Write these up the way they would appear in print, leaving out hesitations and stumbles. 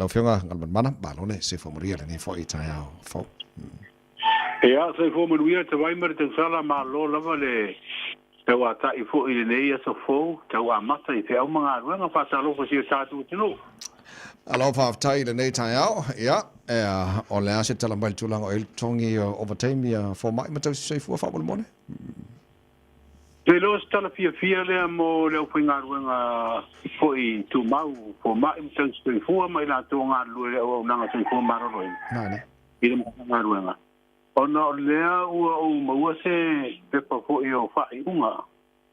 Lau Afioga Galumalemana, malo le soifua manuia i lenei foi taeao fou. Ia, soifua manuia te vai ma le tausala, malo lava le tauata'i foi i lenei aso fou, tau amata i feau ma galuega, faatalofa i si o tatou atunuu. Alo faafetai i lenei taeao. Ia, o le a se tala mai i le tulaga o i ai le totogi o ovataimi a fomai ma tausi soifua faamolemole? Ou te iloa o se tala fiafia lea mo le aufaigaluega foi tumau, fomai ma tausi soifua ma i latou o galulue i le auaunaga soifua maloloina i le Matagaluega, ona o lea ua ou maua se pepa foi o faaiuga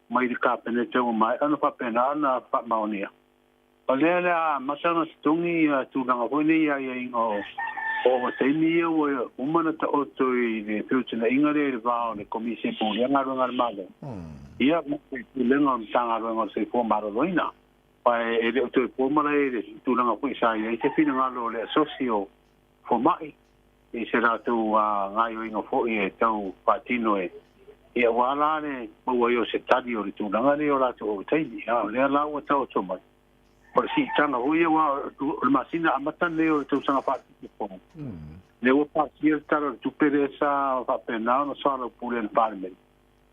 mai le Kapeneta ua maea ona faapena ona faamaonia. O lea o le a amata ona totogi ia tulaga foi nei i aiaiga o ovataimi ia ua uma ona taoto i le feutagaiga lea i le va o le Komisi e Pulea Galuega a le Malo ia ma le Pulega o le Matagaluega o le Soifua Maloloina. Aua e le o toe po malae i le tulaga foi sa i ai se finagalo o le asosi o fomai i se latou gaoioiga foi e tau faatino e ia aua la le maua ai o se tali o le tulaga lea o latou ovataimi. A o lea la ua taoto mai o le siitaga foi ia, aua o le masina amata lenei o le tausaga faaletupe fou, lea ua pasia le Tala o le Tupe lea sa faapena ona soalaupule e le Palemene,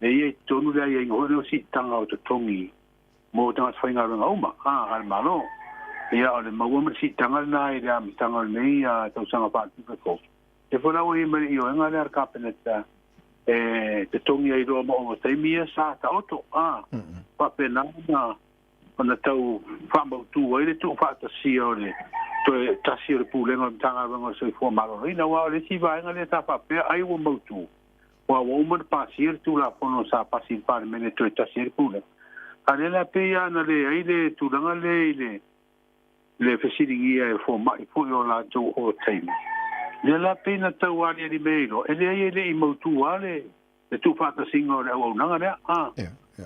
lea ia i totonu le aiaiga foi lea o siitaga o totogi mo tagata faigaluega uma a le Malo. Ia, o le maua ma le siitaga lena i le amataga o lenei tausaga faaletupe fou. E foi la ua i ai ma le ioega lea a le Kapeneta e totogi ai loa ma ovataimi ia sa taoto, faapena ona tau faamautu ai le tuufaatasia o le toe tasi o le Pulega o le Matagaluega o le Soifua Maloloina, aua o le isi vaega lea sa faapea ai ua mautu, aua ua uma ona pasia le Tulafono sa pasi i le Palemene e toe tasi ai le Pulega. A o lea la pei lava na leai le tulaga lea i le le fesiligia e fomai foi o latou ovataimi, lea la pei na tau aliali mai ai loa, e leai e le i mautu lava le tuufaatasiga o le auaunaga lea.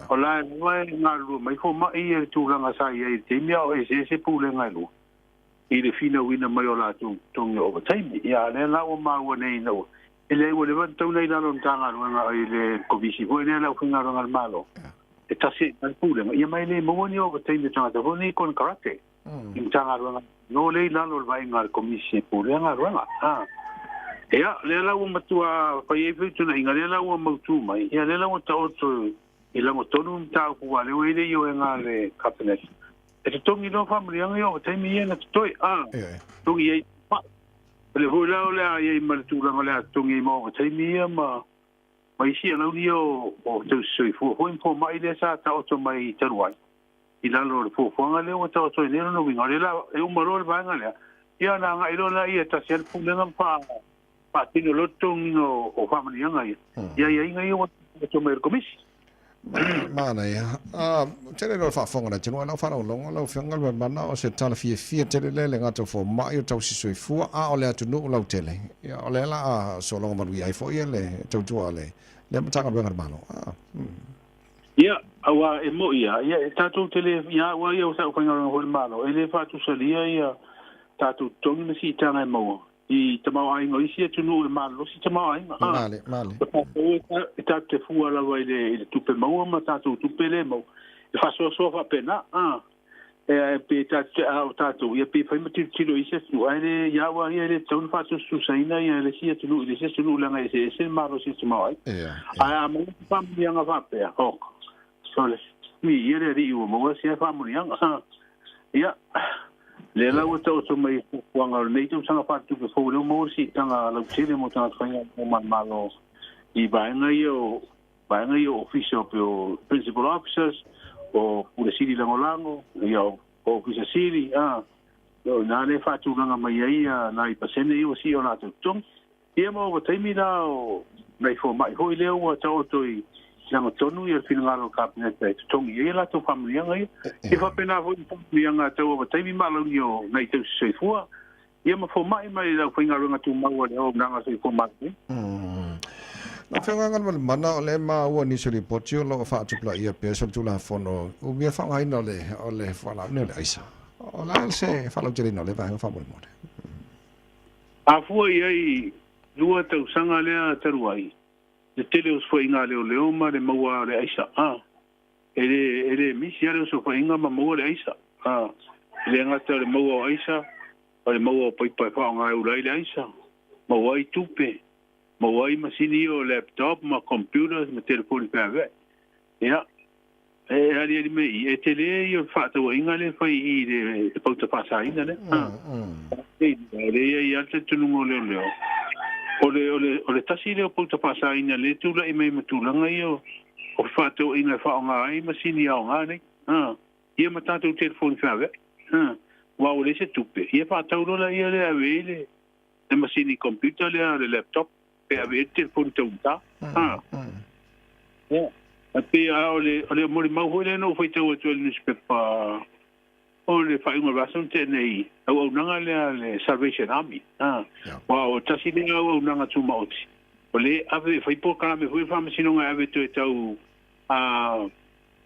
O la e lava e galulue mai fomai ia i le tulaga sa i ai i le taimi a o eseese pulega e lua i le finauina mai o latou totogi o ovataimi. Ia, a o lea la ua maua nei ina ua e leai ua leva ona tau nei i lalo o le Matagaluega i le Komisi foi lea a le Aufaigaluega a le Malo e tasi ai le pulega, ia ma e le maua ni ovataimi o tagata foi nei konekarate i Matagaluega no lea i lalo o le vaaiga a le Komisi e pulea galuega. Ia, lea la ua matua fai ai feutagaiga, lea la ua mautu mai, ia lea la ua taoto i lagotonu le mataupu, aua lea ua i ai le ioega a le Kapeneta e totogi loa faamanuiaga ia o taimi ia na totoe, totogi ai. O lea foi la o le a i ai ma le tulaga o le a totogi ai ma ovataimi ia ma isi alauni ia o tausi soifua foi ma fomai lea sa taoto mai talu ai i lalo o le fuafuaga lea ua taoto ai nei. Lona uiga, o lea la e uma loa le vaega lea, ia ona agai loa lea e tasi ai le pulega ma faatino loa le totogiina o faamanuiaga ia i aiaiga ia ua taoto mai e le Komisi. Manaia. Tele loa le faafofoga a le atunuu, ae lau faalogologo lau Afioga Galumalemana, o se tala fiafia tele lea i le gata o fomai o tausi soifua, a o le atunuu lautele. Ia, o lea la a sologa manuia ai foi le tautua a le Matagaluega a le Malo. Ia, aua e mo'i lava, ia, e tatou te le, ia au lava ia o se aufaigaluega foi a le Malo, e le faatusalia ia tatou totogi ma siitaga e maua i tamaoaiga o isi atunuu e malolosi tamaoaiga. Male, male. O tatou e tatou te fua lava i le tupe maua ma tatou tupe le maua. E faasoasoa faapena. E pe tatou te a o tatou, ia pe fai ma tilotilo i isi atunuu, ae le, ia au lava ia e le tatau ona faatusatusaina ia le isi atunuu i le isi atunuu leaga e eseese le malosi o le tamaoaiga. Ae a maua se faamanuiaga faapea, oh, sole, viia le Alii ua maua sia faamanuiaga. Ia, lea la ua taoto mai i fuafuaga o lenei tausaga faaletupe fou, lea ua maua le siitaga lautele mo tagata faigaluega ma le Malo i vaega ia o vaega ia o ofisa pei o principal officers, o pule sili lagolago, ia o ofisa sili, o ina lea e faatulaga mai ai nai pasene ia ua sii o latou totogi. Ia ma ua taimi la o nai fomai foi lea ua taoto i lagatonu ia le finagalo o le Kapeneta e totogi ai a latou faamanuiaga ia. Ia faapena foi i faamanuiaga tau ovataimi ma alauni o nai tausi soifua, ia ma fomai ma le aufaigaluega tumau a le Auaunaga Soifua Maloloina. Lau Afioga Galumalemana, o lea e maua nisi o lipoti o lo o faatupulaia pea se Tulafono umia faaaogaina o le fualaau nei o le aisa. O le a se faalauteleina o lea vaega faamolemole? A fua i ai 2 tausaga lea talu ai, le tele o osofaiga a leoleo ma le maua o le aisa, e le, e le misi lava le osofaiga ma maua le aisa. E le gata o le maua o aisa, O le maua o paipa e faaaoga e ula ai le aisa, maua ai tupe, maua ai masini ia o laptop ma computers ma telefoni feaveai. Ia, e aliali mai i i, e tele ia o le faatauaiga lea e fai i i i le pauta faasaina lea. O lea e i ai lava le talitonuga o leoleo, o le, o le, o le tasi lea o pauta faasaina lea e tulai mai ma tulaga ia o fefaatauaiga e faaaoga ai masini aoga nei. Ia ma tatou telefoni feaveai. Aua ua leai se tupe, ia faatau loa laia lea e ave ai le masini computer lea, le laptop, pe ave i ai le telefoni taugata. Ia, e pei a o le, o le molimau foi lea na ou faitau atu ai i le newspaper o le faaiuga o le vaiaso na tea nei, auaunaga lea a le Salvation Army. Aua o tasi lea auaunaga tumaoti, o lea e ave e fai polokalame foi le faamasinoga e ave toe tau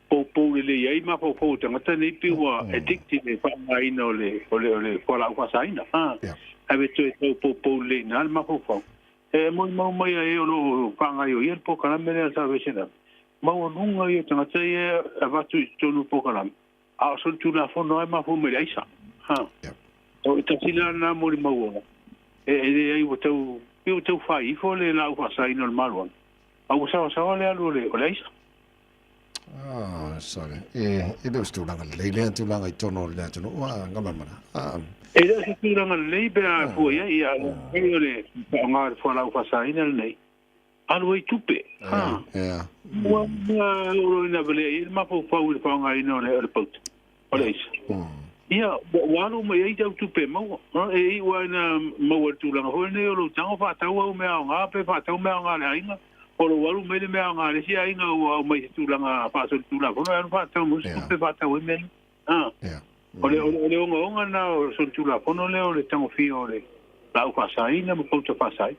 poupou lelei ai mafaufau o tagata nei pei ua addict i le faaaogaina o le o le o le fualaau faasaina. Ave toe tau poupou lelei i ina le mafaufau. E molimau mai a e o lo o faagaoioia le polokalame lea a le Salvation Army, maualuga ia o tagata ia e avatu i totonu o le polokalame, a o solitulafono lava e mafua mai i le aisa. O le tasi la lena molimau ola, e leai ua tau, pei ua tau fai ifo le laau faasaina o le maluaga, a ua saoasaoa le alu o le aisa. Ah, sorry. E le o se tulaga lelei lea tulaga i totonu o le atunuu, a Galamala. Ah. E le o se tulaga lelei pe a fua i ai, ia, o le faaaoga o le fualaau faasaina lenei, alu ai tupe. Ha. Yeah. Ua ua o ina vale ai le mafaufau i le faaaogaina o le pauta, o le aisa. Ia, ua alu mai ai tau tupe maua. E iu lava ina maua i le tulaga foi lenei o lou tago faatau au mea aoga pe faatau mea aoga a le aiga, o lou alu mai le mea aoga a le isi aiga ua aumai i se tulaga faasolitulafono e alu faatau mai se tupe faatau ai mea ia. O le, o le ogaoga lena o le solitulafono lea o le tagofia o le laau faasaina ma pauta faasaina.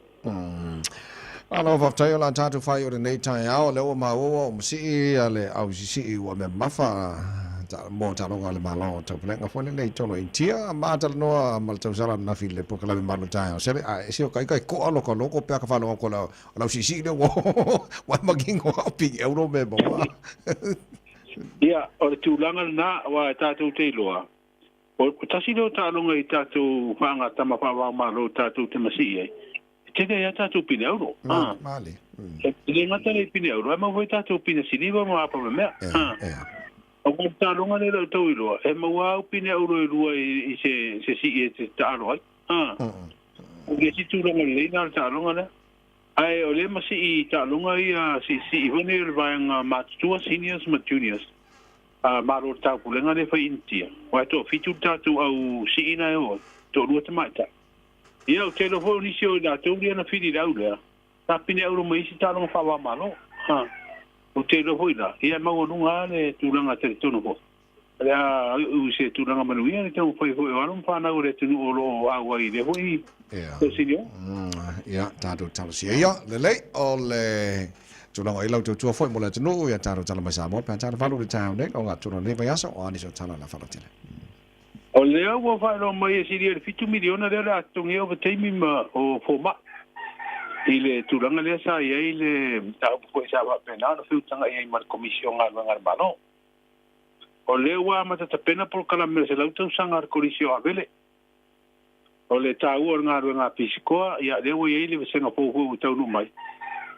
Malo faafetai o la tatou fai o lenei taeao, lea ua maua ua masii a le au sisii ua mea mamafa mo taaloga a le Malo o Taupulega foi lenei tonu Initia ma talanoa ma le tausala ananafi i le polokalame malu taeao sele a ese o kai kai koa loka loko pe a ka faalogo ko la o lau sisii lea ua ua makingo a ping euro me maua. Ia, o le tulaga lena, aua e tatou te iloa, o tasi lea o taaloga i tatou faagatama faava-o-Malo tatou te masii ai, e tele ai a tatou pine auro. Male. E le gata lea i pine auro, ae maua foi tatou pine siliva ma apa ma mea. Aua o le taaloga lea e le o tau iloa, e maua au pine auro e lua i se sii e te taalo ai. O le isi tulaga lelei lena o le taaloga lea. Ae o lea masii i taaloga ia siisii foi nei o le vaega matutua, seniors ma juniors, malo le taupulega lea e fai i Initia. Aua e toafitu le tatou au sii na e o ai, toalua tamaitai. Ia, ou te iloa foi o nisi o i latou lea na fili i le au lea, sa pine auro mai isi taaloga faava-o-Malo. Ou te iloa foi la, ia e maualuga lava le tulaga talitonu foi. O le a uu i se tulaga manuia le taumafai foi o alo ma fanau o le atunuu o lo o auai i lea foi tausinio. Ia, tatou talosia ia, lelei, o le tulaga o i ai lau tautua foi mo le atunuu, ia tatou tala mai Samoa pe a talavalu i le taeao nei, o gatoa lenei vaiaso, o a nisi o tala la faalotele. O lea ua faailoa mai e silia i le $7 miliona lea o le a totogi ai ovataimi ma o fomai i le tulaga lea sa i ai le mataupu foi sa faapena ona feutagai ai ma le Komisi o Galuega a le Malo. O lea ua amata tapena polokalame o le 100 tausaga a le Kolisi o Avele. O le taua o le galuega a Pisikoa, ia lea ua i ai le vasega fou foi ua taunuu mai.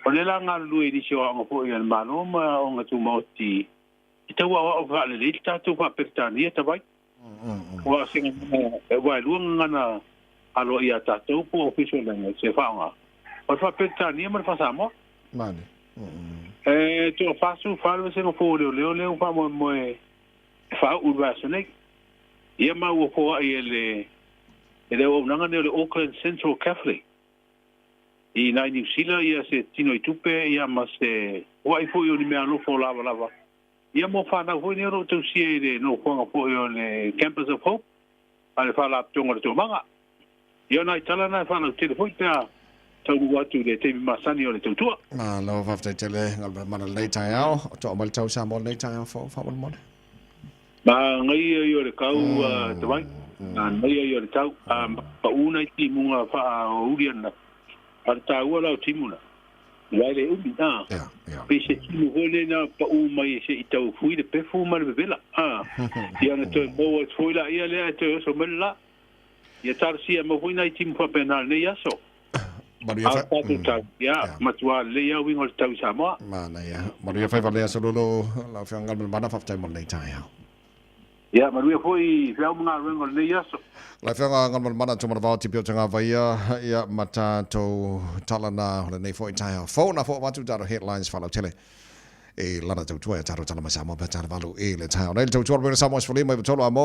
O lea la galulue i nisi o aoga foi a le Malo ma aoga tumaoti i tau aoao faalelei le tatou faa-Peretania tavai. Ua o se gagana, aua e lua gagana aloaia a tatou po o official language e faaaoga, o le faa-Peretania ma le faa-Samoa. Male. E toa 44 le vasega fou o leoleo lea ua faamoemoe e faauu i le vaiaso nei. Ia ma ua foai e le e le auaunaga nei o le Auckland Central Catholic i nai Niu Sila ia se tino i tupe ia ma se ua'i foi o ni meaalofa o lavalava ia mo fanau foi nei o lo o tausia i le nofoaga foi o le Campus of Hope a le Faalapotopotoga o le Toomaga. Ia o nai tala na e faalautele foi pe a taunuu atu i le taimi masani o le tautua. Malo faafetai tele Galumalemana lenei taeao. O toa mai le tau Samoa lenei taeao fou faamolemole. Manaia ia o le tau Tavai. Manaia ia o le tau. Pau nai timuga faaouli ananafi. A o le taua la o timu na, aua e le umi, a. Pei se timu foi lea na pau mai se i tau fui le pefu ma le vevela, a. Ia ona toe maua atu foi laia lea ae toe oso mai le la. Ia talosia e maua foi nai timu faapena i lenei aso. Manuia A o le tatou tau, ia, matua lelei lava uiga o le tau i Samoa. Manaia. Manuia faiva le aso lolo, lau Afioga Galumalemana, faafetai mo lenei taeao. Ia, manuia foi feau ma galuega o lenei aso. Lau Afioga Galumalemana Tumanavao Tipi o Tagavaia, ia, ma tatou tala na o lenei foi taeao fou na fou avatu tatou headlines faalautele i lana tautua ia tatou tala mai Samoa pe tala valu i le taeao nei le tautua le Samoa 15 i 3 a mo.